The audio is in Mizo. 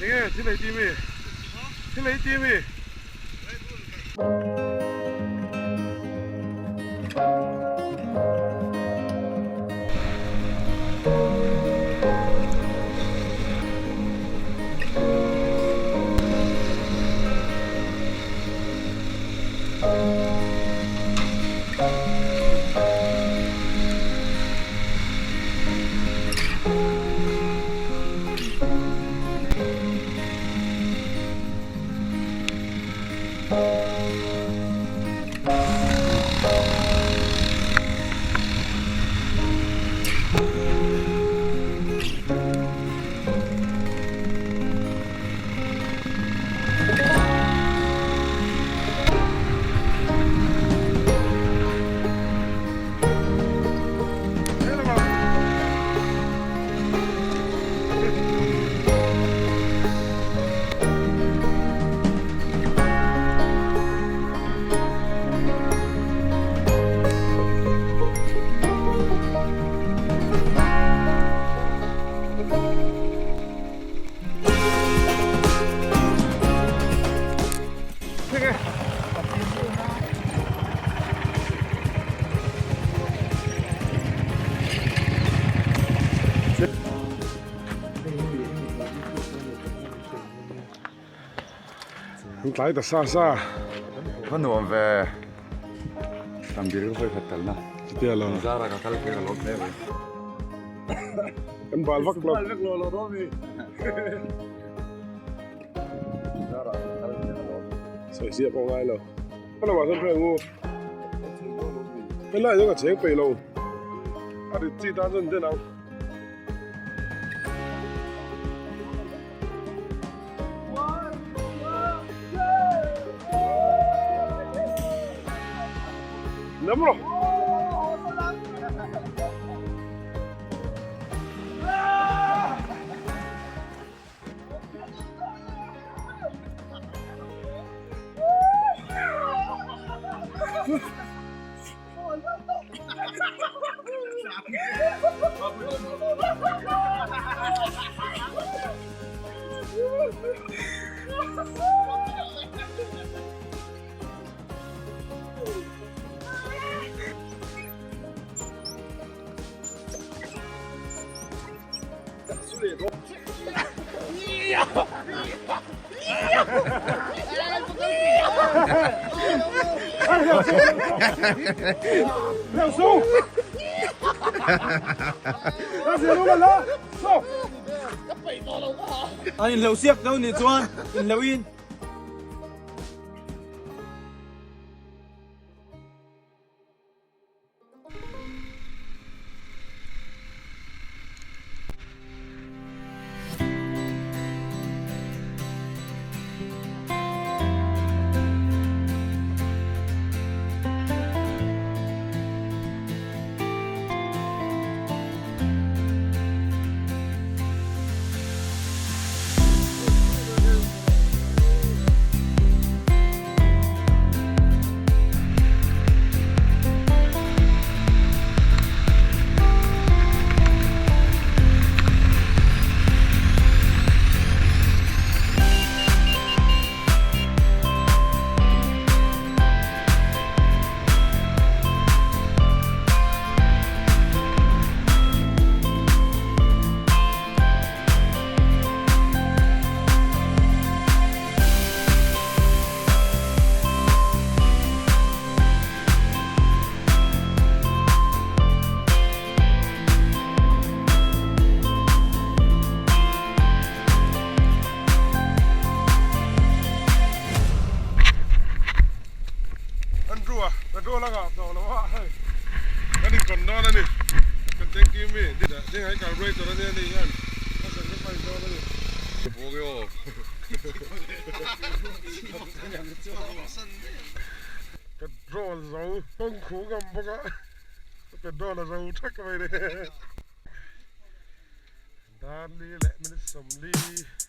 Enge thil ei ti mi? Thil ei ti mi? An tlai ta sa sa. Va nuam ve. Tam bir ka hawi khat kalna. Chutia lo. Zara ka kal kher a lawm hle mai. Kan bal vak lo. Bal vek lo lo dawn mi. Zara ka kal kher a lawm. Sawi siah pawh ngai lo. Ka lamah sawn hriat ngu. Helai chu ka cheng peih lo. A rit chi tan chuan den ang. Nam rawh. An inhlo siak deuh nih chuan inhlo in. Andrew a petrol a ngah tawh lo a hei kan inkawn dawn a ni kan tanky mi ding hai carburetor a nia ni hian a sacrifice dawn a ni. Petrol zo kawng khu ngam bawk a petrol a zo thak mai ni. Darli leh minute 40.